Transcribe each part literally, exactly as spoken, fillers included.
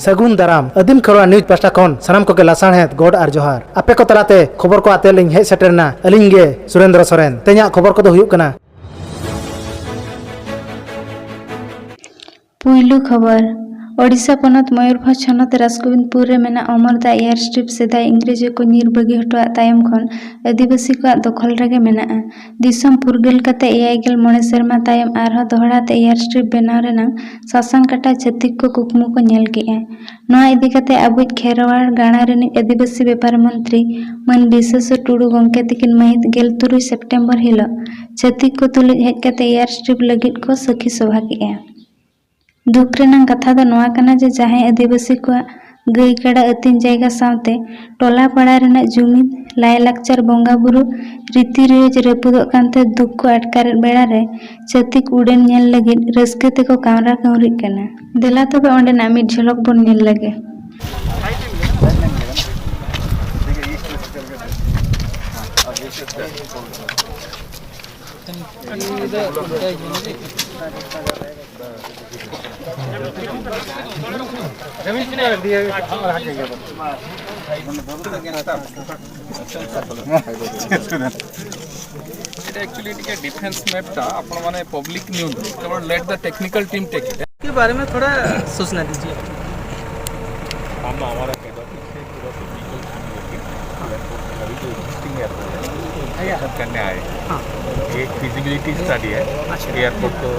ᱥᱟᱹᱜᱩᱱ ᱫᱟᱨᱟᱢ᱾ ᱟᱹᱫᱤᱢ ᱠᱷᱮᱨᱣᱟᱲ ᱱᱤᱭᱩᱡᱽ ᱯᱟᱦᱴᱟ ᱠᱷᱚᱱ ᱥᱟᱱᱟᱢ ᱠᱚᱜᱮ ᱞᱟᱥᱟᱲᱦᱮᱫ ᱜᱚᱰ ᱟᱨ ᱡᱚᱦᱟᱨ᱾ ᱟᱯᱮ ᱠᱚ ᱛᱟᱞᱟᱛᱮ ᱠᱷᱚᱵᱚᱨ ᱠᱚ ᱟᱛᱮ ᱞᱤᱧ ᱦᱮᱡ ᱥᱮᱴᱮᱨ ᱮᱱᱟ ᱟᱹᱞᱤᱧ ᱜᱮ ᱥᱩᱨᱮᱱᱫᱨᱚ ᱥᱚᱨᱮᱱ᱾ ᱛᱮᱦᱮᱧᱟᱜ ᱠᱷᱚᱵᱚᱨ ᱠᱚᱫᱚ ᱦᱩᱭᱩᱜ ᱠᱟᱱᱟ᱾ ᱯᱩᱭᱞᱩ ᱠᱷᱚᱵᱚᱨ᱾ ᱳᱰᱤᱥᱟ ᱯᱚᱱᱚᱛ ᱢᱚᱭᱩᱨᱵᱷᱚᱸᱡᱽ ᱦᱚᱱᱚᱛ ᱨᱟᱥᱜᱳᱵᱤᱱᱫᱯᱩᱨ ᱨᱮ ᱢᱮᱱᱟᱜ ᱚᱢᱚᱨᱫᱟ ᱮᱭᱟᱨ ᱥᱴᱨᱤᱯ ᱥᱮᱫᱟᱭ ᱤᱝᱨᱮᱡᱽ ᱠᱚ ᱧᱤᱨ ᱵᱟᱹᱜᱤ ᱦᱚᱴᱚᱣᱟᱜ ᱛᱟᱭᱚᱢ ᱠᱷᱚᱱ ᱟᱹᱫᱤᱵᱟᱹᱥᱤ ᱠᱚᱣᱟᱜ ᱫᱚᱠᱷᱚᱞ ᱨᱮᱜᱮ ᱢᱮᱱᱟᱜᱼᱟ᱾ ᱫᱤᱥᱚᱢ ᱯᱷᱩᱨᱜᱟᱹᱞ ᱠᱟᱛᱮ ᱮᱭᱟᱭ ᱜᱮᱞ ᱢᱚᱬᱮ ᱥᱮᱨᱢᱟ ᱛᱟᱭᱚᱢ ᱟᱨᱦᱚᱸ ᱫᱚᱦᱲᱟ ᱛᱮ ᱮᱭᱟᱨ ᱥᱴᱨᱤᱯ ᱵᱮᱱᱟᱣ ᱨᱮᱱᱟᱜ ᱥᱟᱥᱟᱝ ᱠᱟᱴᱟ ᱪᱷᱟᱹᱛᱤᱠ ᱠᱚ ᱠᱩᱠᱢᱩ ᱠᱚ ᱧᱮᱞ ᱠᱮᱜᱼᱟ᱾ ᱱᱚᱣᱟ ᱤᱫᱤ ᱠᱟᱛᱮ ᱟᱵᱚᱭᱤᱡ ᱠᱷᱮᱨᱣᱟᱲ ᱜᱟᱲᱟ ᱨᱤᱱᱤᱡ ᱟᱹᱫᱤᱵᱟᱹᱥᱤ ᱵᱮᱯᱟᱨ ᱢᱚᱱᱛᱨᱤ ᱢᱟᱹᱱ ᱵᱤᱥᱮᱥᱚᱨ ᱴᱩᱰᱩ ᱜᱚᱢᱠᱮ ᱛᱤᱠᱤᱱ ᱢᱟᱹᱦᱤᱛ ᱜᱮᱞ ᱛᱩᱨᱩᱭ ᱥᱮᱯᱴᱮᱢᱵᱚᱨ ᱦᱤᱞᱚᱜ ᱪᱷᱟᱹᱛᱤᱠ ᱠᱚ ᱛᱩᱞᱩᱡ ᱦᱮᱡ ᱠᱟᱛᱮ ᱮᱭᱟᱨ ᱥᱴᱨᱤᱯ ᱞᱟᱹᱜᱤᱫ ᱠᱚ ᱥᱟᱹᱠᱷᱤ ᱥᱚᱵᱷᱟ ᱠᱮᱜᱼᱟ᱾ ᱫᱩᱠ ᱨᱮᱱᱟᱜ ᱠᱟᱛᱷᱟ ᱫᱚ ᱱᱚᱣᱟ ᱠᱟᱱᱟ ᱡᱮ ᱡᱟᱦᱟᱸᱭ ᱟᱹᱫᱤᱵᱟᱹᱥᱤ ᱠᱚᱣᱟᱜ ᱜᱟᱹᱭ ᱠᱟᱰᱟ ᱟᱹᱛᱤᱧ ᱡᱟᱭᱜᱟ ᱥᱟᱶᱛᱮ ᱴᱚᱞᱟ ᱯᱟᱲᱟ ᱨᱮᱱᱟᱜ ᱡᱩᱢᱤᱫ, ᱞᱟᱭᱼᱞᱟᱠᱪᱟᱨ, ᱵᱚᱸᱜᱟ ᱵᱩᱨᱩ, ᱨᱤᱛᱤ ᱨᱮᱣᱟᱡᱽ ᱨᱟᱹᱯᱩᱫᱚᱜ ᱠᱟᱱᱛᱮ ᱫᱩᱠ ᱠᱚ ᱟᱴᱠᱟᱨᱮᱫ ᱵᱮᱲᱟ ᱨᱮ ᱪᱷᱟᱹᱛᱤᱠ ᱩᱰᱟᱹᱱ ᱧᱮᱞ ᱞᱟᱹᱜᱤᱫ ᱨᱟᱹᱥᱠᱟᱹ ᱛᱮᱠᱚ ᱠᱟᱶᱨᱟ ᱠᱟᱶᱨᱤᱜ ᱠᱟᱱᱟ᱾ ᱫᱮᱞᱟ ᱛᱚᱵᱮ ᱚᱸᱰᱮᱱᱟᱜ ᱢᱤᱫ ᱡᱷᱚᱞᱚᱠ ᱵᱚᱱ ᱧᱮᱞ ᱞᱮᱜᱮ᱾ এটা অ্যাকচুয়ালি ଟିକେ ଡିଫେନ୍ସ ମ୍ୟାପ୍ଟା ଆପଣମାନେ ପବ୍ଲିକ ନିଅନ୍ତୁ, କେବଳ let the technical team take it। के बारे में थोड़ा सूचना दीजिए। हम हमारा हेड ऑफिस से पूरा टेक्निकल टीम लेके एयरपोर्ट में अभी जो एग्जिस्टिंग एयरपोर्ट है, इंस्पेक्शन करने आए हैं। हाँ। ये एक फिजिबिलिटी स्टडी है। अच्छा। एयरपोर्ट को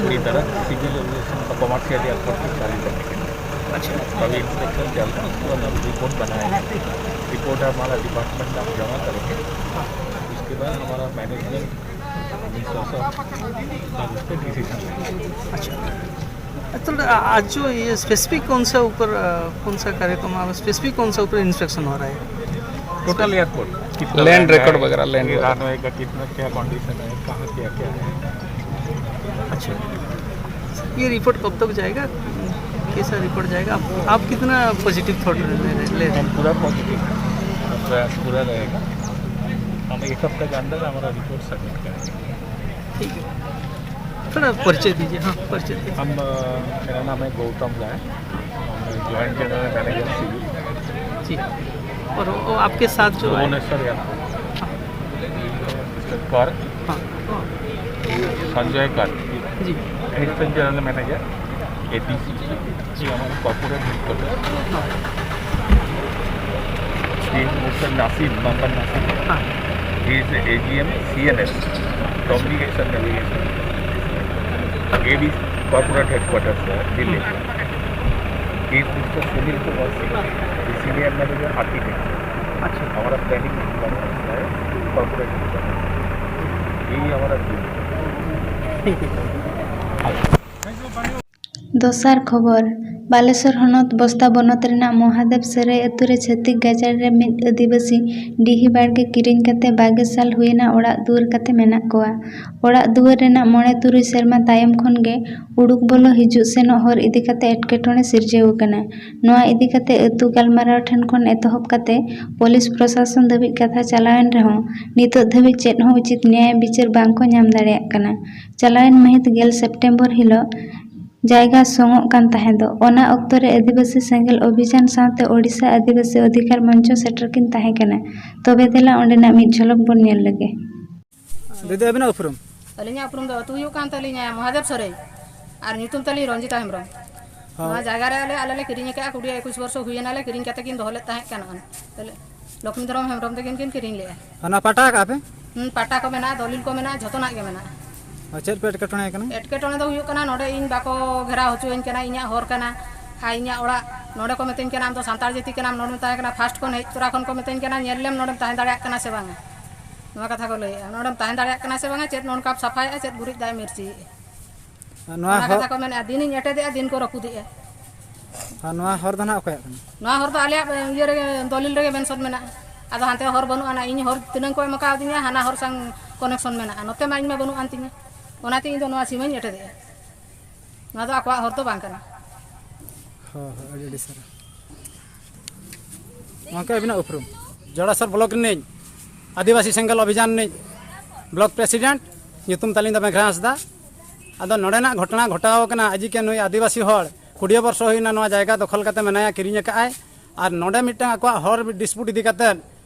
पूरी तरह सिविल एविएशन और कमर्शियल एयरपोर्ट की चालू करने के लिए। अच्छा। अभी इंस्पेक्शन चल रहा है, उसके बाद हम रिपोर्ट बनाएंगे। रिपोर्ट हमारा डिपार्टमेंट आप जमा करेंगे। हाँ। उसके बाद हमारा मैनेजमेंट विश्वास और उस पर डिसीजन लेंगे। अच्छा। तो आज जो ये स्पेसिफिक कौन सा ऊपर, अ, कौन सा कार्यक्रम, स्पेसिफिक कौन सा ऊपर इंस्पेक्शन हो रहा है? टोटल एयरपोर्ट, कितना लैंड लैंड रिकॉर्ड है, वगैरह, लैंड ये वगैरह। रनवे का कितना, क्या कंडीशन है, कहाँ क्या क्या है। अच्छा, ये रिपोर्ट कब तक जाएगा, कैसा रिपोर्ट जाएगा? आप, आप कितना पॉजिटिव थॉट ले, ले रहे हैं? हम पूरा पॉजिटिव है, प्रयास पूरा रहेगा। हम एक हफ्ते के अंदर हमारा रिपोर्ट सबमिट करेंगे। ठीक है। थोड़ा परिचय दीजिए। हाँ, परिचय दीजिए। हम, अ, मेरा नाम है गौतम राय, ज्वाइंट जनरल मैनेजर सिविल। जी। और वो आपके साथ जो है, भुवनेश्वर यादव, हाँ। मिस्टर कर, हाँ। Sanjay Kar, ji. Additional general manager, ADC. जी, हमारा कॉर्पोरेट हेडक्वार्टर। हाँ। जी, मिस्टर नासिम, मोहम्मद नासिम। हाँ। He is AGM CNS, communication navigation. ये भी कॉर्पोरेट हेडक्वार्टर है दिल्ली। हाँ। He is mister Sunil Kumar Singh, senior manager architect. अच्छा। हमारा प्लानिंग डिपार्टमेंट है, कॉर्पोरेट हेडक्वार्टर। यही हमारा टीम है। ठीक है। ᱫᱚᱥᱟᱨ ᱠᱷᱚᱵᱚᱨ, ᱵᱟᱞᱮᱥᱚᱨ ᱦᱚᱱᱚᱛ ᱵᱚᱥᱛᱟ ᱵᱚᱱᱚᱛ ᱨᱮᱱᱟᱜ ᱢᱚᱦᱟᱫᱮᱵ ᱥᱟᱹᱨᱟᱹᱭ ᱟᱹᱛᱩ ᱨᱮ ᱪᱷᱟᱹᱛᱤᱠ ᱜᱟᱡᱟᱲ ᱨᱮ ᱢᱤᱫ ᱟᱹᱫᱤᱵᱟᱹᱥᱤ ᱰᱤᱦᱤ ᱵᱟᱲᱜᱮ ᱠᱤᱨᱤᱧ ᱠᱟᱛᱮ ᱵᱟᱜᱮ ᱥᱟᱞ ᱦᱩᱭᱮᱱᱟ ᱚᱲᱟᱜ ᱫᱩᱣᱟᱹᱨ ᱠᱟᱛᱮ ᱢᱮᱱᱟᱜ ᱠᱚᱣᱟ᱾ ᱚᱲᱟᱜ ᱫᱩᱣᱟᱹᱨ ᱨᱮᱱᱟᱜ ᱢᱚᱬᱮ ᱛᱩᱨᱩᱭ ᱥᱮᱨᱢᱟ ᱛᱟᱭᱚᱢ ᱠᱷᱚᱱ ᱜᱮ ᱩᱰᱩᱠ ᱵᱚᱞᱚ ᱦᱤᱡᱩᱜ ᱥᱮᱱᱚᱜ ᱦᱚᱨ ᱤᱫᱤ ᱠᱟᱛᱮ ᱮᱴᱠᱮᱴᱚᱬᱮ ᱥᱤᱨᱡᱟᱹᱣ ᱟᱠᱟᱱᱟ᱾ ᱱᱚᱣᱟ ᱤᱫᱤ ᱠᱟᱛᱮ ᱟᱹᱛᱩ ᱜᱟᱞᱢᱟᱨᱟᱣ ᱴᱷᱮᱱ ᱠᱷᱚᱱ ᱮᱛᱚᱦᱚᱵ ᱠᱟᱛᱮ ᱯᱩᱞᱤᱥ ᱯᱨᱚᱥᱟᱥᱚᱱ ᱫᱷᱟᱹᱵᱤᱡ ᱠᱟᱛᱷᱟ ᱪᱟᱞᱟᱣᱮᱱ ᱨᱮᱦᱚᱸ ᱱᱤᱛᱚᱜ ᱫᱷᱟᱹᱵᱤᱡ ᱪᱮᱫ ᱦᱚᱸ ᱩᱪᱤᱛ ᱱᱮᱭᱟᱭ ᱵᱤᱪᱟᱹᱨ ᱵᱟᱝ ᱠᱚ ᱧᱟᱢ ᱫᱟᱲᱮᱭᱟᱜ ᱠᱟᱱᱟ᱾ ᱪᱟᱞᱟᱣᱮᱱ ᱢᱟᱹᱦᱤᱛ ᱜᱮᱞ ᱥᱮᱯᱴᱮᱢᱵᱚᱨ ᱦᱤᱞᱚᱜ ᱡᱟᱭᱜᱟ ᱥᱚᱝᱚᱜ ᱠᱟᱱ ᱛᱟᱦᱮᱸ ᱫᱚ, ᱚᱱᱟ ᱚᱠᱛᱚ ᱨᱮ ᱟᱹᱫᱤᱵᱟᱹᱥᱤ ᱥᱮᱸᱜᱮᱞ ᱚᱵᱷᱤᱡᱟᱱ ᱥᱟᱶᱛᱮ ᱳᱰᱤᱥᱟ ᱟᱹᱫᱤᱵᱟᱹᱥᱤ ᱚᱫᱷᱤᱠᱟᱨ ᱢᱚᱧᱪᱚ ᱥᱮᱴᱮᱨ ᱠᱤᱱ ᱛᱟᱦᱮᱸ ᱠᱟᱱᱟ᱾ ᱛᱚᱵᱮ ᱫᱮᱞᱟ ᱚᱸᱰᱮᱱᱟᱜ ᱢᱤᱫ ᱡᱷᱚᱞᱚᱠ ᱵᱚᱱ ᱧᱮᱞ ᱞᱮᱜᱮ᱾ ᱫᱤᱫᱤ, ᱟᱹᱵᱤᱱᱟᱜ ᱩᱯᱨᱩᱢ? ᱟᱹᱞᱤᱧᱟᱜ ᱩᱯᱨᱩᱢ ᱫᱚ ᱟᱹᱛᱩ ᱦᱩᱭᱩᱜ ᱠᱟᱱ ᱛᱟᱹᱞᱤᱧᱟ ᱢᱚᱦᱟᱫᱮᱵ ᱥᱚᱨᱮᱱ, ᱟᱨ ᱧᱩᱛᱩᱢ ᱛᱟᱹᱞᱤᱧ ᱨᱚᱧᱡᱤᱛᱟ ᱦᱮᱢᱵᱨᱚᱢ᱾ ᱦᱚᱸ᱾ ᱱᱚᱣᱟ ᱡᱟᱭᱜᱟ ᱨᱮ ᱟᱞᱮ, ᱟᱞᱮ ᱞᱮ ᱠᱤᱨᱤᱧ ᱟᱠᱟᱫᱼᱟ, ᱠᱩᱲᱤ ᱮᱠᱩᱥ ᱵᱚᱨᱥᱚ ᱦᱩᱭᱮᱱᱟ ᱞᱮ ᱠᱤᱨᱤᱧ ᱠᱟᱛᱮ ᱠᱤᱱ ᱫᱚᱦᱚ ᱞᱮᱫ ᱛᱟᱦᱮᱸᱫ ᱠᱟᱱᱟ᱾ ᱛᱟᱦᱞᱮ ᱞᱚᱠᱷᱢᱤ ᱫᱷᱚᱨᱚᱢ ᱦᱮᱢᱵᱨᱚᱢ ᱛᱟᱹᱠᱤᱱ ᱠᱤᱱ ᱠᱤᱨᱤᱧ ᱞᱮᱫᱼᱟ᱾ ᱚᱱᱟ ᱯᱟᱴᱟ ᱟᱠᱟᱫ ᱯᱮ? ᱦᱩᱸ, ᱯᱟᱴᱟ ᱠᱚ ᱢᱮᱱᱟᱜᱼᱟ, ᱫᱚᱞᱤᱞ ᱠᱚ ᱢᱮᱱᱟᱜᱼᱟ, ᱡᱷᱚᱛᱚᱱᱟᱜ ᱜᱮ ᱢᱮᱱᱟᱜᱼᱟ᱾ ᱟᱨ ᱪᱮᱫ ᱯᱮ ᱮᱴᱠᱮᱴᱚᱬᱮ ᱠᱟᱱᱟ? ᱮᱴᱠᱮᱴᱚᱬᱮ ᱫᱚ ᱦᱩᱭᱩᱜ ᱠᱟᱱᱟ, ᱱᱚᱰᱮ ᱤᱧ ᱵᱟᱠᱚ ᱜᱷᱮᱨᱟᱣ ᱦᱚᱪᱚᱣᱟᱹᱧ ᱠᱟᱱᱟ, ᱤᱧᱟᱹᱜ ᱦᱚᱨ ᱠᱟᱱᱟ ᱟᱨ ᱤᱧᱟᱹᱜ ᱚᱲᱟᱜ᱾ ᱱᱚᱰᱮ ᱠᱚ ᱢᱤᱛᱟᱹᱧ ᱠᱟᱱᱟ, "ᱟᱢ ᱫᱚ ᱥᱟᱱᱛᱟᱲ ᱡᱟᱹᱛᱤ ᱠᱟᱱᱟᱢ, ᱱᱚᱰᱮᱢ ᱛᱟᱦᱮᱸ ᱠᱟᱱᱟ, ᱯᱷᱟᱥᱴ ᱠᱷᱚᱱ ᱦᱮᱡ ᱛᱚᱨᱟ ᱠᱷᱚᱱ ᱠᱚ ᱢᱤᱛᱟᱹᱧ ᱠᱟᱱᱟ, ᱧᱮᱞ ᱞᱮᱢ ᱱᱚᱰᱮᱢ ᱛᱟᱦᱮᱸ ᱫᱟᱲᱮᱭᱟᱜ ᱠᱟᱱᱟ ᱥᱮ ᱵᱟᱝᱟ?" ᱱᱚᱣᱟ ᱠᱟᱛᱷᱟ ᱠᱚ ᱞᱟᱹᱭᱮᱫᱼᱟ, "ᱱᱚᱰᱮᱢ ᱛᱟᱦᱮᱸ ᱫᱟᱲᱮᱭᱟᱜ ᱠᱟᱱᱟ ᱥᱮ ᱵᱟᱝᱟ, ᱪᱮᱫ ᱱᱚᱝᱠᱟᱢ ᱥᱟᱯᱷᱟᱭᱮᱫᱼᱟ, ᱪᱮᱫ ᱜᱩᱨᱤᱡ ᱫᱟᱜ ᱮᱢ ᱤᱨᱪᱤᱭᱮᱫᱼᱟ?" ᱟᱨ ᱱᱚᱣᱟ ᱚᱱᱟ ᱦᱚ- ᱠᱟᱛᱷᱟ ᱠᱚ ᱢᱮᱱᱮᱫᱼᱟ, ᱫᱤᱱᱤᱧ ᱮᱴᱮᱫᱮᱜᱼᱟ, ᱫᱤᱱ ᱠᱚ ᱨᱟᱹᱯᱩᱫᱮᱜᱼᱟ᱾ ᱟᱨ ᱱᱚᱣᱟ ᱦᱚᱨ ᱫᱚ ᱱᱟᱦᱟᱜ ᱚᱠᱚᱭᱟᱜ ᱠᱟᱱᱟ? ᱱᱚᱣᱟ ᱦᱚᱨ ᱫᱚ ᱟᱞᱮᱭᱟᱜ ᱤᱭᱟᱹ ᱨᱮᱜᱮ, ᱫᱚᱞᱤᱞ ᱨᱮᱜᱮ ᱢᱮᱱᱥᱚᱱ ᱢᱮᱱᱟᱜᱼᱟ᱾ ᱟᱫᱚ ᱦᱟᱱᱛᱮ ᱦᱚᱨ ᱵᱟᱹᱱᱩᱜ ᱟᱱᱟ, ᱤᱧ ᱦᱚᱨ ᱛᱤᱱᱟᱹᱝ ᱠᱚ ᱮᱢ ᱠᱟᱣᱫᱤᱧᱟ, ᱦᱟᱱᱟ ᱦᱚᱨ ᱥᱟᱝ ᱠᱚᱱᱮᱠᱥᱚᱱ ᱢᱮᱱᱟᱜᱼᱟ, ᱱᱚᱛᱮ ᱢᱟ ᱤᱧ ᱢᱟ ᱵᱟᱹᱱᱩᱜ ᱟᱱ ᱛᱤᱧᱟ᱾ ᱚᱱᱟᱛᱮ ᱤᱧ ᱫᱚ ᱱᱚᱣᱟ ᱥᱤᱢᱟᱹᱧ ᱮᱴᱮᱫᱮᱜᱼᱟ᱾ ᱱᱚᱣᱟ ᱫᱚ ᱟᱠᱚᱣᱟᱜ ᱦᱚᱨ ᱫᱚ ᱵᱟᱝ ᱠᱟᱱᱟ᱾ ᱦᱳᱭ, ᱦᱳᱭ, ᱟᱹᱰᱤ ᱟᱹᱰᱤ ᱥᱟᱨᱦᱟᱣ᱾ ᱜᱚᱢᱠᱮ, ᱟᱹᱵᱤᱱᱟᱜ ᱩᱯᱨᱩᱢ? ᱡᱚᱲᱟᱥᱚᱨ ᱵᱞᱚᱠ ᱨᱤᱱᱤᱡ ᱟᱹᱫᱤᱵᱟᱹᱥᱤ ᱥᱮᱸᱜᱮᱞ ᱚᱵᱷᱤᱡᱟᱱ ᱨᱤᱱᱤᱡ ᱵᱞᱚᱠ ᱯᱨᱮᱥᱤᱰᱮᱱᱴ, ᱧᱩᱛᱩᱢ ᱛᱟᱹᱞᱤᱧ ᱫᱚ ᱢᱮᱜᱷᱨᱟ ᱦᱟᱸᱥᱫᱟ᱾ ᱟᱫᱚ ᱱᱚᱰᱮᱱᱟᱜ ᱜᱷᱚᱴᱚᱱᱟ ᱜᱷᱚᱴᱟᱣ ᱠᱟᱱᱟ, ᱟᱡᱤᱠᱮ ᱱᱩᱭ ᱟᱹᱫᱤᱵᱟᱹᱥᱤ ᱦᱚᱲ ᱠᱩᱲᱤ ᱵᱚᱨᱥᱚ ᱦᱩᱭᱱᱟ ᱱᱚᱣᱟ ᱡᱟᱭᱜᱟ ᱫᱚᱠᱷᱚᱞ ᱠᱟᱛᱮ ᱢᱮᱱᱟᱭᱟ, ᱠᱤᱨᱤᱧ ᱟᱠᱟᱫᱼᱟᱭ᱾ ᱟᱨ ᱱᱚᱰᱮ ᱢᱤᱫᱴᱟᱝ ᱟᱠᱚᱣᱟᱜ ᱦᱚᱨ dispute ᱤᱫᱤ ᱠᱟᱛᱮ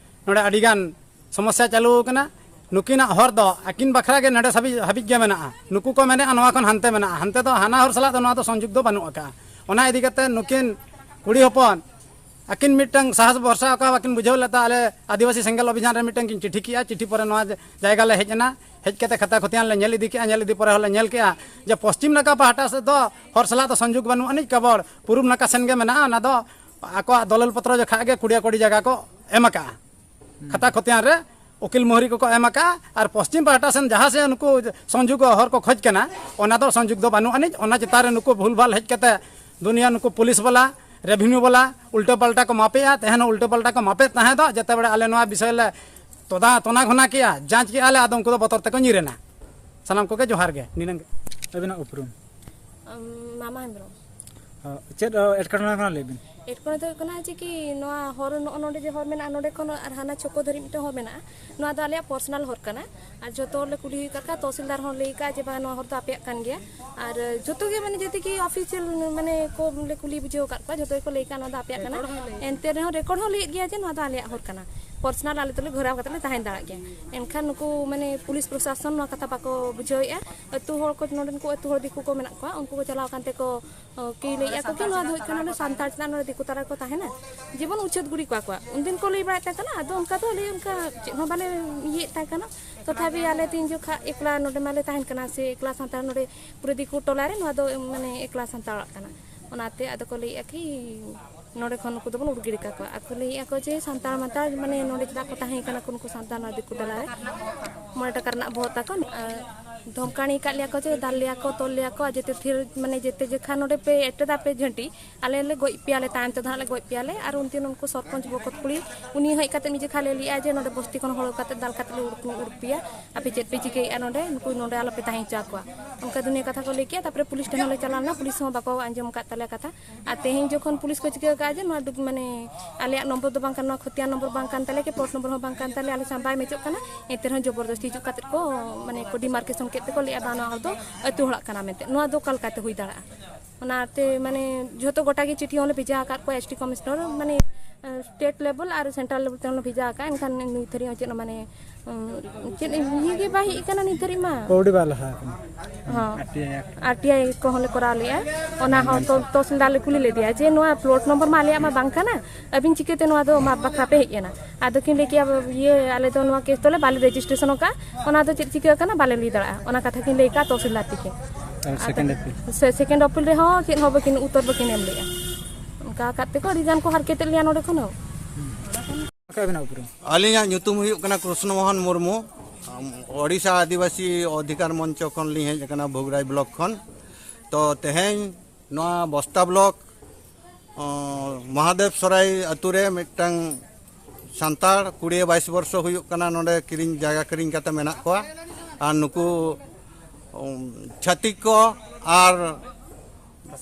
ᱱᱚᱰᱮ ᱟᱹᱰᱤᱜᱟᱱ ᱥᱚᱢᱚᱥᱥᱟ ᱪᱟᱹᱞᱩ ᱟᱠᱟᱱᱟ᱾ ᱱᱩᱠᱤᱱᱟᱜ ᱦᱚᱨ ᱫᱚ ᱟᱹᱠᱤᱱ ᱵᱟᱠᱷᱨᱟ ᱜᱮ ᱱᱚᱰᱮ ᱦᱟᱹᱵᱤᱡ, ᱦᱟᱹᱵᱤᱡ ᱜᱮ ᱢᱮᱱᱟᱜᱼᱟ᱾ ᱱᱩᱠᱩ ᱠᱚ ᱢᱮᱱᱮᱫᱼᱟ ᱱᱚᱣᱟ ᱠᱷᱚᱱ ᱦᱟᱱᱛᱮ ᱢᱮᱱᱟᱜᱼᱟ, ᱦᱟᱱᱛᱮ ᱫᱚ ᱦᱟᱱᱟ ᱦᱚᱨ ᱥᱟᱞᱟᱜ ᱫᱚ ᱱᱚᱣᱟ ᱫᱚ ᱥᱚᱝᱡᱳᱜᱽ ᱫᱚ ᱵᱟᱹᱱᱩᱜ ᱟᱠᱟᱫᱼᱟ᱾ ᱚᱱᱟ ᱤᱫᱤ ᱠᱟᱛᱮ ᱱᱩᱠᱤᱱ ᱠᱩᱲᱤ ᱦᱚᱯᱚᱱ ᱟᱹᱠᱤᱱ ᱢᱤᱫᱴᱟᱝ ᱥᱟᱦᱟᱥ ᱵᱷᱚᱨᱥᱟ ᱚᱠᱟ ᱵᱟᱹᱠᱤᱱ ᱵᱩᱡᱷᱟᱹᱣ ᱞᱮᱫᱟ᱾ ᱟᱞᱮ ᱟᱹᱫᱤᱵᱟᱹᱥᱤ ᱥᱮᱸᱜᱮᱞ ᱚᱵᱷᱤᱡᱟᱱ ᱨᱮ ᱢᱤᱫᱴᱟᱝ ᱠᱤᱱ ᱪᱤᱴᱷᱤ ᱠᱮᱜᱼᱟ, ᱪᱤᱴᱷᱤ ᱯᱚᱨᱮ ᱱᱚᱣᱟ ᱡᱟᱭᱜᱟ ᱞᱮ ᱦᱮᱡ ᱮᱱᱟ, ᱦᱮᱡ ᱠᱟᱛᱮ ᱠᱷᱟᱛᱟ ᱠᱷᱚᱛᱤᱭᱟᱱ ᱞᱮ ᱧᱮᱞ ᱤᱫᱤ ᱠᱮᱜᱼᱟ, ᱧᱮᱞ ᱤᱫᱤ ᱯᱚᱨᱮ ᱦᱚᱸᱞᱮ ᱧᱮᱞ ᱠᱮᱜᱼᱟ ᱡᱮ ᱯᱚᱥᱪᱤᱢ ᱱᱟᱠᱷᱟ ᱯᱟᱦᱴᱟ ᱥᱮᱫ ᱫᱚ ᱦᱚᱨ ᱥᱟᱞᱟᱜ ᱫᱚ ᱥᱚᱝᱡᱳᱜᱽ ᱵᱟᱹᱱᱩᱜ ᱟᱹᱱᱤᱡ, ᱠᱮᱵᱚᱞ ᱯᱩᱨᱩᱵ ᱱᱟᱠᱷᱟ ᱥᱮᱱ ᱜᱮ ᱢᱮᱱᱟᱜᱼᱟ᱾ ᱚᱱᱟ ᱫᱚ ᱟᱠᱚᱣᱟᱜ ᱫᱚᱞᱤᱞ ᱯᱚᱛᱨᱚ ᱡᱚᱠᱷᱟ ᱜᱮ ᱠᱩᱲᱤᱭᱟ ᱠᱩᱲᱤ ᱡᱟᱭᱜᱟ ᱠᱚ ᱮᱢ ᱟᱠᱟᱜᱼᱟ᱾ ᱠᱷᱟᱛᱟ ᱠᱷᱚᱛᱤᱭᱟᱱ ᱨᱮ ᱩᱠᱤᱞ ᱢᱚᱦᱨᱤ ᱠᱚᱠᱚ ᱮᱢ ᱟᱠᱟᱜᱼᱟ᱾ ᱟᱨ ᱯᱚᱥᱪᱤᱢ ᱯᱟᱦᱴᱟ ᱥᱮᱱ ᱡᱟᱦᱟᱸ ᱥᱮᱫ ᱱᱩᱠᱩ ᱥᱚᱝᱡᱳᱜᱽ ᱦᱚᱨ ᱠᱚ ᱠᱷᱚᱡᱽ ᱠᱟᱱᱟ, ᱚᱱᱟ ᱫᱚ ᱥᱚᱝᱡᱳᱜᱽ ᱫᱚ ᱵᱟᱹᱱᱩᱜ ᱟᱹᱱᱤᱡ᱾ ᱚᱱᱟ ᱪᱮᱛᱟᱱ ᱨᱮ ᱱᱩᱠᱩ ᱵᱷᱩᱞ ᱵᱷᱟᱞ ᱦᱮᱡ ᱠᱟᱛᱮ ᱫᱩᱱᱤᱭᱟ ᱱᱩᱠᱩ ᱯᱩᱞᱤᱥ ᱵᱟᱞᱟ, ᱨᱮᱵᱷᱤᱱᱤᱭᱩ ᱵᱟᱞᱟ ᱩᱞᱴᱟᱹ ᱯᱟᱞᱴᱟ ᱠᱚ ᱢᱟᱯᱮᱜᱼᱟ᱾ ᱛᱟᱦᱮᱱ ᱦᱚᱸ ᱩᱞᱴᱟᱹ ᱯᱟᱞᱴᱟ ᱠᱚ ᱢᱟᱯᱮᱫ ᱛᱟᱦᱮᱸ ᱫᱚ, ᱡᱮᱛᱮ ᱵᱮᱲᱟ ᱟᱞᱮ ᱱᱚᱣᱟ ᱵᱤᱥᱚᱭ ᱞᱮ ᱛᱚᱫᱟ ᱛᱚᱱᱟ ᱜᱷᱚᱱᱟ ᱠᱮᱜᱼᱟ, ᱡᱟᱸᱪ ᱠᱮᱜᱼᱟ ᱞᱮ, ᱟᱫᱚ ᱩᱱᱠᱩ ᱫᱚ ᱵᱚᱛᱚᱨ ᱛᱮᱠᱚ ᱧᱤᱨ ᱮᱱᱟ᱾ ᱥᱟᱱᱟᱢ ᱠᱚᱜᱮ ᱡᱚᱦᱟᱨ ᱜᱮ᱾ ᱱᱤᱱᱟᱹᱝ ᱜᱮ᱾ ᱟᱹᱵᱤᱱᱟᱜ ᱩᱯᱨᱩᱢ? ᱟᱢ, ᱢᱟᱢᱟ ᱦᱮᱢᱵᱨᱚᱢ᱾ ᱚ, ᱪᱮᱫ, ᱚ, ᱮᱴᱠᱮᱴᱚᱬᱮ ᱠᱟᱱᱟ ᱞᱟᱹᱭ ᱵᱤᱱ? ᱮᱴᱠᱮᱴᱚᱬᱮ ᱫᱚ ᱦᱩᱭᱩᱜ ᱠᱟᱱᱟ ᱡᱮ ᱠᱤ ᱱᱚᱣᱟ ᱦᱚᱨ ᱱᱚᱜᱼᱚ ᱱᱚᱰᱮ ᱡᱮ ᱦᱚᱨ ᱢᱮᱱᱟᱜᱼᱟ, ᱱᱚᱰᱮ ᱠᱷᱚᱱ ᱟᱨ ᱦᱟᱱᱟ ᱪᱷᱚᱠᱚ ᱫᱷᱟᱹᱨᱤᱡ ᱢᱤᱫᱴᱮᱱ ᱦᱚᱨ ᱢᱮᱱᱟᱜᱼᱟ, ᱱᱚᱣᱟ ᱫᱚ ᱟᱞᱮᱭᱟᱜ personal ᱦᱚᱨ ᱠᱟᱱᱟ᱾ ᱟᱨ ᱡᱚᱛᱚ ᱦᱚᱲ ᱞᱮ ᱠᱩᱞᱤ ᱦᱩᱭ ᱟᱠᱟᱫ ᱠᱚᱣᱟ, ᱛᱚᱦᱥᱤᱞᱫᱟᱨ ᱦᱚᱸ ᱞᱟᱹᱭ ᱟᱠᱟᱫᱼᱟ ᱡᱮ ᱵᱟᱝ, ᱱᱚᱣᱟ ᱦᱚᱨ ᱫᱚ ᱟᱯᱮᱭᱟᱜ ᱠᱟᱱ ᱜᱮᱭᱟ᱾ ᱟᱨ ᱡᱚᱛᱚ ᱜᱮ ᱢᱟᱱᱮ ᱡᱮᱛᱮ ᱜᱮ official ᱢᱟᱱᱮ ᱠᱚ ᱞᱮ ᱠᱩᱞᱤ ᱵᱩᱡᱷᱟᱹᱣ ᱟᱠᱟᱫ ᱠᱚᱣᱟ, ᱡᱚᱛᱚ ᱜᱮᱠᱚ ᱞᱟᱹᱭ ᱟᱠᱟᱫᱼᱟ ᱱᱚᱣᱟ ᱫᱚ ᱟᱯᱮᱭᱟᱜ ᱠᱟᱱᱟ᱾ ᱮᱱᱛᱮ ᱨᱮᱦᱚᱸ record ᱦᱚᱸ ᱞᱟᱹᱭᱮᱫ ᱜᱮᱭᱟ ᱡᱮ ᱱᱚᱣᱟ ᱫᱚ ᱟᱞᱮᱭᱟᱜ ᱦᱚᱨ ᱠᱟᱱᱟ, personal ᱟᱞᱮ ᱫᱚᱞᱮ ᱜᱷᱮᱨᱟᱣ ᱠᱟᱛᱮ ᱞᱮ ᱛᱟᱦᱮᱸ ᱫᱟᱲᱮᱭᱟᱜ ᱜᱮᱭᱟ᱾ ᱮᱱᱠᱷᱟᱱ ᱱᱩᱠᱩ ᱢᱟᱱᱮ ᱯᱩᱞᱤᱥ ᱯᱨᱚᱥᱟᱥᱚᱱ ᱱᱚᱣᱟ ᱠᱟᱛᱷᱟ ᱵᱟᱠᱚ ᱵᱩᱡᱷᱟᱹᱣᱮᱫᱼᱟ᱾ ᱟᱹᱛᱩ ᱦᱚᱲ ᱠᱚ, ᱱᱚᱰᱮᱱ ᱠᱚ ᱟᱹᱛᱩ ᱦᱚᱲ ᱫᱤᱠᱩ ᱠᱚ ᱢᱮᱱᱟᱜ ᱠᱚᱣᱟ, ᱩᱱᱠᱩ ᱠᱚ ᱪᱟᱞᱟᱣ ᱟᱠᱟᱱ ᱛᱮᱠᱚ ᱚ, ᱠᱤ ᱞᱟᱹᱭᱮᱫᱼᱟ ᱠᱚ ᱠᱤ ᱱᱚᱣᱟ ᱫᱚ ᱦᱩᱭᱩᱜ ᱠᱟᱱᱟ ᱱᱚᱰᱮ ᱥᱟᱱᱛᱟᱲ ᱪᱮᱛᱟᱱ ᱱᱚᱰᱮ ᱫᱤᱠᱩ ᱛᱟᱞᱟ ᱨᱮᱠᱚ ᱛᱟᱦᱮᱱᱟ, ᱡᱮᱢᱚᱱ ᱩᱪᱷᱟᱹᱛ ᱜᱩᱲᱤ ᱠᱚᱣᱟ ᱠᱚ᱾ ᱩᱱᱫᱤᱱ ᱠᱚ ᱞᱟᱹᱭ ᱵᱟᱲᱟᱭᱮᱫ ᱛᱟᱦᱮᱸ ᱠᱟᱱᱟ, ᱟᱫᱚ ᱚᱱᱠᱟ ᱫᱚ ᱟᱞᱮ ᱚᱱᱠᱟ ᱪᱮᱫ ᱦᱚᱸ ᱵᱟᱞᱮ ᱤᱭᱟᱹᱭᱮᱫ ᱛᱟᱦᱮᱸ ᱠᱟᱱᱟ᱾ ᱛᱚᱛᱷᱟᱯᱤ ᱟᱞᱮ ᱛᱤᱱ ᱡᱚᱠᱷᱟ ᱮᱠᱞᱟ ᱱᱚᱰᱮ ᱢᱟᱞᱮ ᱛᱟᱦᱮᱱ ᱠᱟᱱᱟ, ᱥᱮ ᱮᱠᱞᱟ ᱥᱟᱱᱛᱟᱲ ᱱᱚᱰᱮ ᱯᱩᱨᱟᱹ ᱫᱤᱠᱩ ᱴᱚᱞᱟ ᱨᱮ ᱱᱚᱣᱟ ᱫᱚ ᱢᱟᱱᱮ ᱮᱠᱞᱟ ᱥᱟᱱᱛᱟᱲᱟᱜ ᱠᱟᱱᱟ᱾ ᱚᱱᱟᱛᱮ ᱟᱫᱚ ᱠᱚ ᱞᱟᱹᱭᱮᱫᱼᱟ ᱠᱤ ᱱᱚᱰᱮ ᱠᱷᱚᱱ ᱱᱩᱠᱩ ᱫᱚᱵᱚᱱ ᱩᱰᱩᱠ ᱜᱤᱰᱤ ᱠᱟᱠᱚᱣᱟ᱾ ᱟᱨ ᱠᱚ ᱞᱟᱹᱭᱮᱫᱼᱟ ᱠᱚ ᱡᱮ ᱥᱟᱱᱛᱟᱲ ᱢᱟᱱᱛᱟᱲ ᱢᱟᱱᱮ ᱱᱚᱰᱮ ᱪᱮᱫᱟᱜ ᱠᱚ ᱛᱟᱦᱮᱸ ᱠᱟᱱᱟ ᱠᱚ ᱱᱩᱠᱩ ᱥᱟᱱᱛᱟᱲ ᱱᱚᱣᱟ ᱫᱤᱠᱩ ᱛᱟᱞᱟ ᱨᱮ, ᱢᱚᱬᱮ ᱴᱟᱠᱟ ᱨᱮᱱᱟᱜ ᱵᱚᱦᱚᱜ ᱛᱟᱠᱚ᱾ ᱟᱨ ᱫᱷᱚᱢᱠᱟᱣ ᱟᱠᱟᱫ ᱞᱮᱭᱟ ᱠᱚ ᱡᱮ ᱫᱟᱞ ᱞᱮᱭᱟ ᱠᱚ, ᱛᱚᱞ ᱞᱮᱭᱟ ᱠᱚ, ᱟᱨ ᱡᱮᱛᱮ ᱛᱷᱤᱨ ᱢᱟᱱᱮ ᱡᱮᱛᱮ ᱡᱚᱠᱷᱟ ᱱᱚᱰᱮ ᱯᱮ ᱮᱴᱮᱫᱟ ᱯᱮ ᱡᱷᱟᱹᱱᱴᱤ, ᱟᱞᱮ ᱞᱮ ᱜᱚᱡ ᱯᱮᱭᱟ ᱞᱮ, ᱛᱟᱭᱚᱢ ᱛᱮᱫᱚ ᱦᱟᱸᱜ ᱞᱮ ᱜᱚᱡ ᱯᱮᱭᱟ ᱞᱮ᱾ ᱟᱨ ᱩᱱᱠᱤᱱ ᱩᱱᱠᱩ ᱥᱚᱨᱯᱚᱧᱪ ᱵᱚᱠᱚᱛ ᱠᱩᱲᱤ, ᱩᱱᱤ ᱦᱮᱡ ᱠᱟᱛᱮ ᱢᱤᱫ ᱡᱚᱠᱷᱟ ᱞᱮ ᱞᱟᱹᱭᱮᱫᱼᱟ ᱡᱮ ᱱᱚᱰᱮ ᱵᱚᱥᱛᱤ ᱠᱷᱚᱱ ᱦᱚᱲ ᱠᱟᱛᱮ ᱫᱟᱞ ᱠᱟᱛᱮ ᱞᱮ ᱩᱰᱩᱠ, ᱩᱰᱩᱠ ᱯᱮᱭᱟ, ᱟᱯᱮ ᱪᱮᱫ ᱯᱮ ᱪᱤᱠᱟᱹᱭᱮᱫᱼᱟ ᱱᱚᱰᱮ, ᱱᱩᱠᱩ ᱱᱚᱰᱮ ᱟᱞᱚᱯᱮ ᱛᱟᱦᱮᱸ ᱦᱚᱪᱚ ᱟᱠᱚᱣᱟ᱾ ᱚᱱᱠᱟ ᱫᱩᱱᱤᱭᱟᱹ ᱠᱟᱛᱷᱟ ᱠᱚ ᱞᱟᱹᱭ ᱠᱮᱜᱼᱟ᱾ ᱛᱟᱨᱯᱚᱨᱮ ᱯᱩᱞᱤᱥ ᱴᱷᱮᱱ ᱦᱚᱸᱞᱮ ᱪᱟᱞᱟᱣ ᱞᱮᱱᱟ, ᱯᱩᱞᱤᱥ ᱦᱚᱸ ᱵᱟᱠᱚ ᱟᱸᱡᱚᱢ ᱟᱠᱟᱫ ᱛᱟᱞᱮᱭᱟ ᱠᱟᱛᱷᱟ᱾ ᱟᱨ ᱛᱮᱦᱮᱧ ᱡᱚᱠᱷᱚᱱ ᱯᱩᱞᱤᱥ ᱠᱚ ᱪᱤᱠᱟᱹ ᱟᱠᱟᱫᱼᱟ ᱡᱮ ᱱᱚᱣᱟ ᱫᱩ-, ᱢᱟᱱᱮ ᱟᱞᱮᱭᱟᱜ ᱱᱚᱢᱵᱚᱨ ᱫᱚ ᱵᱟᱝ ᱠᱟᱱᱟ, ᱱᱚᱣᱟ ᱠᱷᱚᱛᱤᱭᱟᱱ ᱱᱚᱢᱵᱚᱨ ᱵᱟᱝ ᱠᱟᱱ ᱛᱟᱞᱮᱭᱟ, ᱠᱤ ᱯᱞᱚᱴ ᱱᱚᱢᱵᱚᱨ ᱦᱚᱸ ᱵᱟᱝ ᱠᱟᱱ ᱛᱟᱞᱮᱭᱟ, ᱟᱞᱮ ᱥᱟᱶ ᱵᱟᱭ ᱢᱮᱪᱚᱜ ᱠᱟᱱᱟ, ᱮᱱᱛᱮ ᱨᱮᱦᱚᱸ ᱡᱚᱵᱚᱨᱫᱚᱥᱛᱤ ᱦᱤᱡᱩᱜ ᱠᱟᱛᱮ ᱠᱚ ᱢᱟᱱᱮ ᱠᱚ ᱰᱤᱢᱟᱨᱠᱮᱥᱚᱱ ᱠᱮᱫ ᱛᱮᱠᱚ ᱞᱟᱹᱭᱮᱜᱼᱟ, ᱵᱟᱝ, ᱱᱚᱣᱟ ᱫᱚ ᱟᱹᱛᱩ ᱦᱚᱲᱟᱜ ᱠᱟᱱᱟ ᱢᱮᱱᱛᱮ᱾ ᱱᱚᱣᱟ ᱫᱚ ᱚᱠᱟ ᱞᱮᱠᱟᱛᱮ ᱦᱩᱭ ᱫᱟᱲᱮᱭᱟᱜᱼᱟ? ᱚᱱᱟᱛᱮ ᱢᱟᱱᱮ ᱡᱷᱚᱛᱚ ᱜᱚᱴᱟ ᱜᱮ ᱪᱤᱴᱷᱤ ᱦᱚᱸᱞᱮ ᱵᱷᱮᱡᱟ ᱟᱠᱟᱫ ᱠᱚᱣᱟ, ᱮᱥ ᱴᱤ ᱠᱚᱢᱤᱥᱚᱱᱟᱨ, ᱢᱟᱱᱮ ᱥᱴᱮᱴ ᱞᱮᱵᱮᱞ ᱟᱨ ᱥᱮᱱᱴᱨᱟᱞ ᱞᱮᱵᱮᱞ ᱛᱮᱦᱚᱸᱞᱮ ᱵᱷᱮᱡᱟ ᱟᱠᱟᱫᱼᱟ᱾ ᱮᱱᱠᱷᱟᱱ ᱱᱤᱛ ᱫᱷᱟᱹᱨᱤᱡ ᱦᱚᱸ ᱪᱮᱫ ᱦᱚᱸ ᱢᱟᱱᱮ ᱩᱸ, ᱪᱮᱫ ᱤᱭᱟᱹ ᱜᱮ ᱵᱟᱭ ᱦᱮᱡ ᱟᱠᱟᱱᱟ ᱱᱤᱛ ᱫᱷᱟᱹᱨᱤᱡ ᱢᱟ᱾ ᱠᱟᱹᱣᱰᱤ ᱵᱟᱭ ᱞᱟᱦᱟ ᱟᱠᱟᱱᱟ᱾ ᱦᱚᱸ᱾ ᱟᱨ ᱴᱤ ᱟᱭ ᱠᱚᱦᱚᱸ ᱞᱮ ᱠᱚᱨᱟᱣ ᱞᱮᱜᱼᱟ, ᱚᱱᱟ ᱦᱚᱸ ᱛᱚ-, ᱛᱚᱦᱥᱤᱞᱫᱟᱨ ᱞᱮ ᱠᱩᱞᱤ ᱞᱮᱫᱮᱭᱟ ᱡᱮ, "ᱱᱚᱣᱟ ᱯᱞᱚᱴ ᱱᱚᱢᱵᱚᱨ ᱢᱟ ᱟᱞᱮᱭᱟᱜ ᱢᱟ ᱵᱟᱝ ᱠᱟᱱᱟ, ᱟᱹᱵᱤᱱ ᱪᱤᱠᱟᱹᱛᱮ ᱱᱚᱣᱟ ᱫᱚ ᱢᱟᱯ ᱵᱟᱠᱷᱨᱟ ᱯᱮ ᱦᱮᱡ ᱮᱱᱟ?" ᱟᱫᱚ ᱠᱤᱱ ᱞᱟᱹᱭ ᱠᱮᱜᱼᱟ, "ᱤᱭᱟᱹ, ᱟᱞᱮ ᱫᱚ ᱱᱚᱣᱟ ᱠᱮᱥ ᱫᱚᱞᱮ ᱵᱟᱞᱮ ᱨᱮᱡᱤᱥᱴᱨᱮᱥᱚᱱ ᱟᱠᱟᱫᱼᱟ, ᱚᱱᱟ ᱫᱚ ᱪᱮᱫ ᱪᱤᱠᱟᱹ ᱟᱠᱟᱱᱟ ᱵᱟᱞᱮ ᱞᱟᱹᱭ ᱫᱟᱲᱮᱭᱟᱜᱼᱟ", ᱚᱱᱟ ᱠᱟᱛᱷᱟ ᱠᱤᱱ ᱞᱟᱹᱭ ᱠᱟᱜᱼᱟ ᱛᱚᱦᱥᱤᱞᱫᱟᱨ ᱛᱤᱠᱤᱱ᱾ ᱟᱨ ᱟᱫᱚ second appeal? ᱥᱮ-, second appeal ᱨᱮᱦᱚᱸ ᱪᱮᱫ ᱦᱚᱸ ᱵᱟᱹᱠᱤᱱ, ᱩᱛᱛᱚᱨ ᱵᱟᱹᱠᱤᱱ ᱮᱢ ᱞᱮᱜᱼᱟ᱾ ᱚᱱᱠᱟ ᱠᱟᱛᱮ ᱠᱚ ᱟᱹᱰᱤ ᱜᱟᱱ ᱠᱚ ᱦᱟᱨᱠᱮᱛᱮᱫ ᱞᱮᱭᱟ ᱱᱚᱰᱮ ᱠᱷᱚᱱ ᱦᱚᱸ᱾ ᱚᱠᱟ ᱟᱹᱵᱤᱱᱟᱜ ᱩᱯᱨᱩᱢ? ᱟᱹᱞᱤᱧᱟᱜ ᱧᱩᱛᱩᱢ ᱦᱩᱭᱩᱜ ᱠᱟᱱᱟ ᱠᱨᱤᱥᱱᱚ ᱢᱳᱦᱚᱱ ᱢᱩᱨᱢᱩ᱾ ᱳᱰᱤᱥᱟ ᱟᱹᱫᱤᱵᱟᱹᱥᱤ ᱚᱫᱷᱤᱠᱟᱨ ᱢᱚᱧᱪᱚ ᱠᱷᱚᱱ ᱞᱤᱧ ᱦᱮᱡ ᱟᱠᱟᱱᱟ, ᱵᱷᱩᱜᱽᱨᱟᱭ ᱵᱞᱚᱠ ᱠᱷᱚᱱ᱾ ᱛᱚ, ᱛᱮᱦᱮᱧ ᱱᱚᱣᱟ ᱵᱚᱥᱛᱟ ᱵᱞᱚᱠ, ᱚ, ᱢᱚᱦᱟᱫᱮᱵ ᱥᱚᱨᱟᱭ ᱟᱹᱛᱩ ᱨᱮ ᱢᱤᱫᱴᱟᱝ ᱥᱟᱱᱛᱟᱲ ᱠᱩᱲᱤ ᱵᱟᱭᱤᱥ ᱵᱚᱨᱥᱚ ᱦᱩᱭᱩᱜ ᱠᱟᱱᱟ, ᱱᱚᱰᱮ ᱠᱤᱨᱤᱧ, ᱡᱟᱭᱜᱟ ᱠᱤᱨᱤᱧ ᱠᱟᱛᱮ ᱢᱮᱱᱟᱜ ᱠᱚᱣᱟ᱾ ᱟᱨ ᱱᱩᱠᱩ, ᱩᱢ, ᱪᱷᱟᱹᱛᱤᱠ ᱠᱚ ᱟᱨ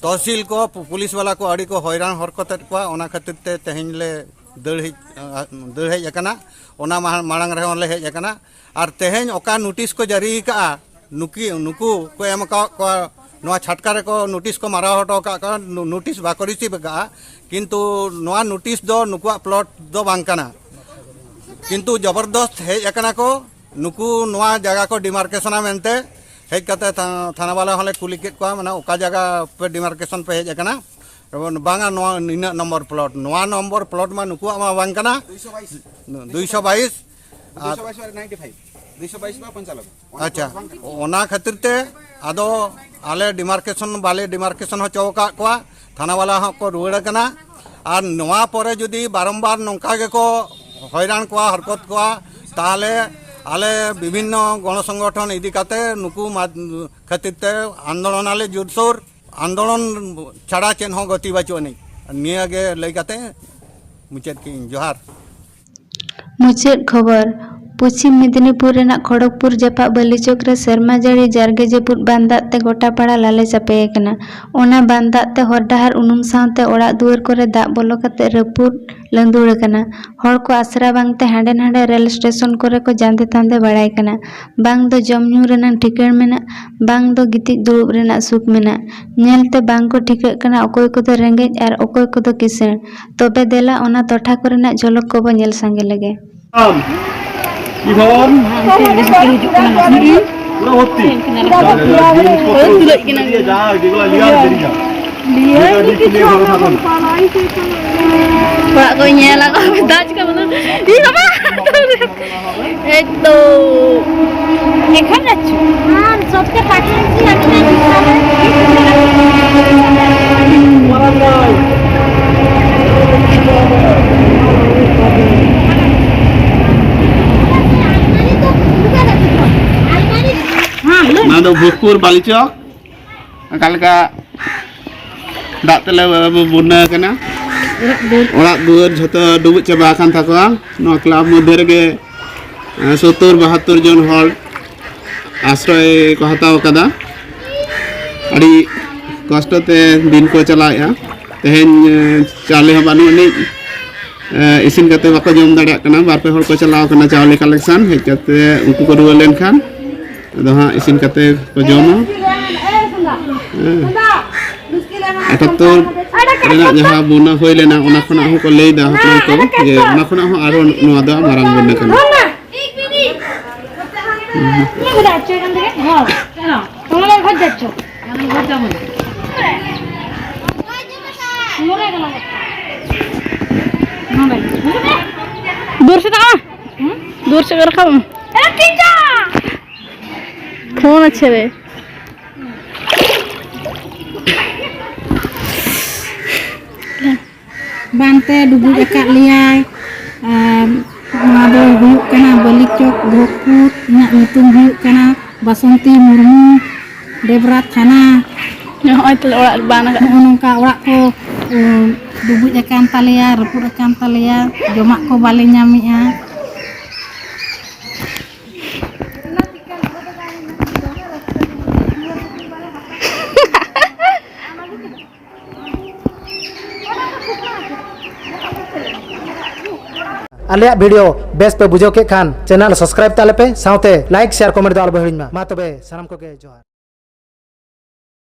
ᱛᱚᱦᱥᱤᱞ ᱠᱚ, ᱯᱩ-, ᱯᱩᱞᱤᱥ ᱵᱟᱞᱟ ᱠᱚ ᱟᱹᱰᱤ ᱠᱚ ᱦᱚᱭᱨᱟᱱ ᱦᱚᱨᱠᱚᱛᱮᱫ ᱠᱚᱣᱟ᱾ ᱚᱱᱟ ᱠᱷᱟᱹᱛᱤᱨ ᱛᱮ ᱛᱮᱦᱮᱧ ᱞᱮ ᱫᱟᱹᱲ ᱦᱮᱡ, ᱟ, ᱫᱟᱹᱲ ᱦᱮᱡ ᱟᱠᱟᱱᱟ᱾ ᱚᱱᱟ ᱢᱟᱦᱟ-, ᱢᱟᱲᱟᱝ ᱨᱮᱦᱚᱸ ᱞᱮ ᱦᱮᱡ ᱟᱠᱟᱱᱟ᱾ ᱟᱨ ᱛᱮᱦᱮᱧ ᱚᱠᱟ ᱱᱳᱴᱤᱥ ᱠᱚ ᱡᱟᱹᱨᱤ ᱟᱠᱟᱫᱼᱟ, ᱱᱩᱠᱤ-, ᱱᱩᱠᱩ ᱠᱚ ᱮᱢ ᱟᱠᱟᱫ ᱠᱚᱣᱟ, ᱱᱚᱣᱟ ᱪᱷᱟᱴᱠᱟ ᱨᱮᱠᱚ ᱱᱳᱴᱤᱥ ᱠᱚ ᱢᱟᱨᱟᱣ ᱦᱚᱴᱚ ᱟᱠᱟᱫ ᱠᱚᱣᱟ, ᱱᱳ-, ᱱᱳᱴᱤᱥ ᱵᱟᱠᱚ ᱨᱤᱥᱤᱵᱷ ᱟᱠᱟᱫᱼᱟ᱾ ᱠᱤᱱᱛᱩ ᱱᱚᱣᱟ ᱱᱳᱴᱤᱥ ᱫᱚ ᱱᱩᱠᱩᱣᱟᱜ ᱯᱞᱚᱴ ᱫᱚ ᱵᱟᱝ ᱠᱟᱱᱟ᱾ ᱠᱤᱱᱛᱩ ᱡᱚᱵᱚᱨᱫᱚᱥᱛ ᱦᱮᱡ ᱟᱠᱟᱱᱟ ᱠᱚ, ᱱᱩᱠᱩ ᱱᱚᱣᱟ ᱡᱟᱭᱜᱟ ᱠᱚ ᱰᱤᱢᱟᱨᱠᱮᱥᱚᱱᱟ ᱢᱮᱱᱛᱮ ᱦᱮᱡ ᱠᱟᱛᱮ ᱛᱷᱟ-, ᱛᱷᱟᱱᱟ ᱵᱟᱞᱟ ᱦᱚᱸᱞᱮ ᱠᱩᱞᱤ ᱠᱮᱫ ᱠᱚᱣᱟ, ᱢᱟᱱᱮ, "ᱚᱠᱟ ᱡᱟᱭᱜᱟ ᱯᱮ ᱰᱤᱢᱟᱨᱠᱮᱥᱚᱱ ᱯᱮ ᱦᱮᱡ ᱟᱠᱟᱱᱟ?" ᱵᱟᱝᱟ, ᱱᱚᱣᱟ ᱱᱤᱱᱟᱹᱜ ᱱᱚᱢᱵᱚᱨ ᱯᱞᱚᱴ, ᱱᱚᱣᱟ ᱱᱚᱢᱵᱚᱨ ᱯᱞᱚᱴ ᱢᱟ ᱱᱩᱠᱩᱣᱟᱜ ᱢᱟ ᱵᱟᱝ ᱠᱟᱱᱟ᱾ ᱫᱩᱭᱥᱚ ᱵᱟᱭᱤᱥ᱾ ᱟᱨ ᱫᱩᱭᱥᱚ ᱵᱟᱭᱤᱥ ᱟᱨ ᱱᱟᱭᱤᱱᱴᱤ ᱯᱷᱟᱭᱤᱵᱷ, ᱫᱩᱭᱥᱚ ᱵᱟᱭᱤᱥ ᱵᱟ ᱯᱚᱧᱪᱟᱱᱚᱵᱵᱳᱭ᱾ ᱟᱪᱪᱷᱟ, ᱚᱱᱟ ᱠᱷᱟᱹᱛᱤᱨ ᱛᱮ ᱟᱫᱚ ᱟᱞᱮ ᱰᱤᱢᱟᱨᱠᱮᱥᱚᱱ ᱵᱟᱞᱮ ᱰᱤᱢᱟᱨᱠᱮᱥᱚᱱ ᱦᱚᱪᱚ ᱟᱠᱟᱫ ᱠᱚᱣᱟ᱾ ᱛᱷᱟᱱᱟ ᱵᱟᱞᱟ ᱦᱚᱸ ᱠᱚ ᱨᱩᱣᱟᱹᱲ ᱟᱠᱟᱱᱟ᱾ ᱟᱨ ᱱᱚᱣᱟ ᱯᱚᱨᱮ ᱡᱩᱫᱤ ᱵᱟᱨᱚᱢᱵᱟᱨ ᱱᱚᱝᱠᱟ ᱜᱮᱠᱚ ᱦᱚᱭᱨᱟᱱ ᱠᱚᱣᱟ, ᱦᱚᱨᱠᱚᱛ ᱠᱚᱣᱟ, ᱛᱟᱦᱚᱞᱮ ᱟᱞᱮ ᱵᱤᱵᱷᱤᱱᱱᱚ ᱜᱚᱬᱚ ᱥᱚᱝᱜᱚᱴᱷᱚᱱ ᱤᱫᱤ ᱠᱟᱛᱮ ᱱᱩᱠᱩ ᱢᱟ-, ᱠᱷᱟᱹᱛᱤᱨ ᱛᱮ ᱟᱱᱫᱳᱞᱚᱱ ᱟᱞᱮ ᱡᱳᱨᱥᱳᱨ᱾ ᱟᱱᱫᱳᱞᱚᱱ ᱪᱷᱟᱲᱟ ᱪᱮᱫ ᱦᱚᱸ ᱜᱚᱛᱤ ᱵᱟᱹᱪᱩᱜ ᱟᱹᱱᱤᱡ᱾ ᱱᱤᱭᱟᱹ ᱜᱮ ᱞᱟᱹᱭ ᱠᱟᱛᱮ ᱢᱩᱪᱟᱹᱫ ᱠᱮᱫ ᱟᱹᱧ᱾ ᱡᱚᱦᱟᱨ᱾ ᱢᱩᱪᱟᱹᱫ ᱠᱷᱚᱵᱚᱨ᱾ ᱯᱚᱪᱷᱤᱢ ᱢᱮᱫᱤᱱᱤᱯᱩᱨ ᱨᱮᱱᱟᱜ ᱠᱷᱚᱲᱚᱜᱽᱯᱩᱨ ᱡᱟᱯᱟᱜ ᱵᱟᱹᱞᱤᱪᱚᱠ ᱨᱮ ᱥᱮᱨᱢᱟ ᱡᱟᱹᱲᱤ ᱡᱟᱨᱜᱮ ᱡᱟᱹᱯᱩᱫ ᱵᱟᱱ ᱫᱟᱜ ᱛᱮ ᱜᱚᱴᱟ ᱯᱟᱲᱟ ᱞᱟᱞᱮ ᱪᱟᱯᱮ ᱟᱠᱟᱱᱟ᱾ ᱚᱱᱟ ᱵᱟᱱ ᱫᱟᱜ ᱛᱮ ᱦᱚᱨ ᱰᱟᱦᱟᱨ ᱩᱱᱩᱢ ᱥᱟᱶᱛᱮ ᱚᱲᱟᱜ ᱫᱩᱣᱟᱹᱨ ᱠᱚᱨᱮ ᱫᱟᱜ ᱵᱚᱞᱚ ᱠᱟᱛᱮ ᱨᱟᱹᱯᱩᱫ ᱞᱟᱹᱸᱫᱩᱲ ᱟᱠᱟᱱᱟ᱾ ᱦᱚᱲ ᱠᱚ ᱟᱥᱨᱟ ᱵᱟᱝᱛᱮ ᱦᱟᱸᱰᱮ ᱱᱟᱸᱰᱮ ᱨᱮᱞ ᱥᱴᱮᱥᱚᱱ ᱠᱚᱨᱮ ᱠᱚ ᱡᱟᱸᱫᱮ ᱛᱟᱸᱫᱮ ᱵᱟᱲᱟᱭ ᱠᱟᱱᱟ᱾ ᱵᱟᱝ ᱫᱚ ᱡᱚᱢ ᱧᱩ ᱨᱮᱱᱟᱜ ᱴᱷᱤᱠᱟᱹᱬ ᱢᱮᱱᱟᱜ, ᱵᱟᱝ ᱫᱚ ᱜᱤᱛᱤᱡ ᱫᱩᱲᱩᱵ ᱨᱮᱱᱟᱜ ᱥᱩᱠ ᱢᱮᱱᱟᱜ᱾ ᱧᱮᱞᱛᱮ ᱵᱟᱝ ᱠᱚ ᱴᱷᱤᱠᱟᱹᱜ ᱠᱟᱱᱟ ᱚᱠᱚᱭ ᱠᱚᱫᱚ ᱨᱮᱸᱜᱮᱡ ᱟᱨ ᱚᱠᱚᱭ ᱠᱚᱫᱚ ᱠᱤᱥᱟᱹᱬ᱾ ᱛᱚᱵᱮ ᱫᱮᱞᱟ ᱚᱱᱟ ᱴᱚᱴᱷᱟ ᱠᱚᱨᱮᱱᱟᱜ ᱡᱷᱚᱞᱚᱠ ᱠᱚᱵᱚ ᱧᱮᱞ ᱥᱟᱸᱜᱮ ᱞᱮᱜᱮ᱾ কি খবর? পুরা ভর্তি। তুলই কিনা? যা, যেগুলো লিয়ার বেরিয়ে যা। ᱚᱲᱟᱜ ᱠᱚ ᱧᱮᱞ ᱟᱠᱚ, ᱫᱟᱜ ᱪᱤᱠᱟ ᱵᱚᱞᱚ? ᱤ ᱵᱟᱵᱟ! ᱮᱠᱫᱚᱢ᱾ ᱮᱠᱷᱚᱱ ᱡᱟᱪᱪᱷᱚ? ᱦᱮᱸ, ᱥᱚᱵᱛᱮ ᱯᱟᱴᱤ ᱟᱪᱪᱷᱤ, আমি জানি না। ᱱᱚᱣᱟ ᱫᱚ ᱵᱷᱳᱜᱽᱯᱩᱨ ᱵᱟᱞᱤᱪᱚᱠ᱾ ᱚᱠᱟ ᱞᱮᱠᱟ ᱫᱟᱜ ᱛᱮᱞᱮ ᱵᱚᱱᱱᱟ ᱟᱠᱟᱱᱟ᱾ ᱚᱲᱟᱜ ᱫᱩᱣᱟᱹᱨ ᱡᱷᱚᱛᱚ ᱰᱩᱵᱩᱡ ᱪᱟᱵᱟ ᱟᱠᱟᱱ ᱛᱟᱠᱚᱣᱟ᱾ ᱱᱚᱣᱟ ᱠᱞᱟᱵᱽ ᱢᱚᱫᱽᱫᱷᱮ ᱨᱮᱜᱮ, ᱮᱸ, ᱥᱚᱛᱛᱚᱨ ᱵᱟᱦᱟᱛᱛᱚᱨ ᱡᱚᱱ ᱦᱚᱲ ᱟᱥᱨᱚᱭ ᱠᱚ ᱦᱟᱛᱟᱣ ᱟᱠᱟᱫᱟ᱾ ᱟᱹᱰᱤ ᱠᱚᱥᱴᱚ ᱛᱮ ᱫᱤᱱ ᱠᱚ ᱪᱟᱞᱟᱣᱮᱫᱼᱟ᱾ ᱛᱮᱦᱮᱧ, ᱮᱸ, ᱪᱟᱣᱞᱮ ᱦᱚᱸ ᱵᱟᱹᱱᱩᱜ ᱟᱹᱱᱤᱡ᱾ ᱮᱸ, ᱤᱥᱤᱱ ᱠᱟᱛᱮ ᱵᱟᱠᱚ ᱡᱚᱢ ᱫᱟᱲᱮᱭᱟᱜ ᱠᱟᱱᱟ᱾ ᱵᱟᱨ ᱯᱮ ᱦᱚᱲ ᱠᱚ ᱪᱟᱞᱟᱣ ᱟᱠᱟᱱᱟ ᱪᱟᱣᱞᱮ ᱠᱟᱞᱮᱠᱥᱚᱱ, ᱦᱮᱡ ᱠᱟᱛᱮ ᱩᱱᱠᱩ ᱠᱚ ᱨᱩᱣᱟᱹᱲ ᱞᱮᱱᱠᱷᱟᱱ ᱟᱫᱚ ᱦᱟᱸᱜ ᱤᱥᱤᱱ ᱠᱟᱛᱮ ᱠᱚ ᱡᱚᱢᱟ᱾ ᱦᱮᱸ᱾ ᱟᱴᱷᱟᱛᱛᱚᱨ ᱨᱮᱱᱟᱜ ᱡᱟᱦᱟᱸ ᱵᱚᱱᱱᱟ ᱦᱩᱭ ᱞᱮᱱᱟ, ᱚᱱᱟ ᱠᱷᱚᱱᱟᱜ ᱦᱚᱸᱠᱚ ᱞᱟᱹᱭ ᱮᱫᱟ ᱦᱚᱲ ᱠᱚ ᱡᱮ ᱚᱱᱟ ᱠᱷᱚᱱᱟᱜ ᱦᱚᱸ ᱟᱨᱦᱚᱸ ᱱᱚᱣᱟ ᱫᱚ ᱢᱟᱨᱟᱝ ᱵᱚᱱᱱᱟ ᱠᱟᱱᱟ᱾ ᱫᱩᱨ ᱥᱮ ᱛᱟᱠᱟ᱾ ᱫᱩᱨ ᱥᱮ ᱨᱟᱠᱟᱵ ᱢᱮ᱾ ᱯᱷᱳᱱ ᱟᱪᱪᱷᱟ ᱨᱮ᱾ ᱵᱟᱱᱛᱮ ᱰᱩᱵᱩᱡ ᱟᱠᱟᱫ ᱞᱮᱭᱟᱭ᱾ ᱟᱨ ᱱᱚᱣᱟ ᱫᱚ ᱦᱩᱭᱩᱜ ᱠᱟᱱᱟ ᱵᱟᱹᱞᱤᱪᱚᱠ ᱵᱷᱳᱜᱽᱯᱩᱨ᱾ ᱤᱧᱟᱹᱜ ᱧᱩᱛᱩᱢ ᱦᱩᱭᱩᱜ ᱠᱟᱱᱟ ᱵᱟᱥᱚᱱᱛᱤ ᱢᱩᱨᱢᱩ, ᱰᱮᱵᱽᱨᱟ ᱛᱷᱟᱱᱟ᱾ ᱱᱚᱜᱼᱚᱭ ᱛᱟᱞᱮ ᱚᱲᱟᱜ ᱵᱟᱱ ᱟᱠᱟᱫ᱾ ᱱᱚᱜᱼᱚ ᱱᱚᱝᱠᱟ ᱚᱲᱟᱜ ᱠᱚ, ᱩᱸ, ᱰᱩᱵᱩᱡ ᱟᱠᱟᱱ ᱛᱟᱞᱮᱭᱟ, ᱨᱟᱹᱯᱩᱫ ᱟᱠᱟᱱ ᱛᱟᱞᱮᱭᱟ, ᱡᱚᱢᱟᱜ ᱠᱚ ᱵᱟᱞᱮ ᱧᱟᱢᱮᱜᱼᱟ᱾ ᱟᱞᱮᱭᱟᱜ video ᱵᱮᱥ ᱯᱮ ᱵᱩᱡᱷᱟᱹᱣ ᱠᱮᱫ ᱠᱷᱟᱱ channel subscribe ᱛᱟᱞᱮ ᱯᱮ, ᱥᱟᱶᱛᱮ like, share, comment ᱫᱚ ᱟᱞᱚ ᱯᱮ ᱦᱤᱲᱤᱧ ᱢᱟ᱾ ᱢᱟ ᱛᱚᱵᱮ ᱥᱟᱱᱟᱢ ᱠᱚᱜᱮ ᱡᱚᱦᱟᱨ᱾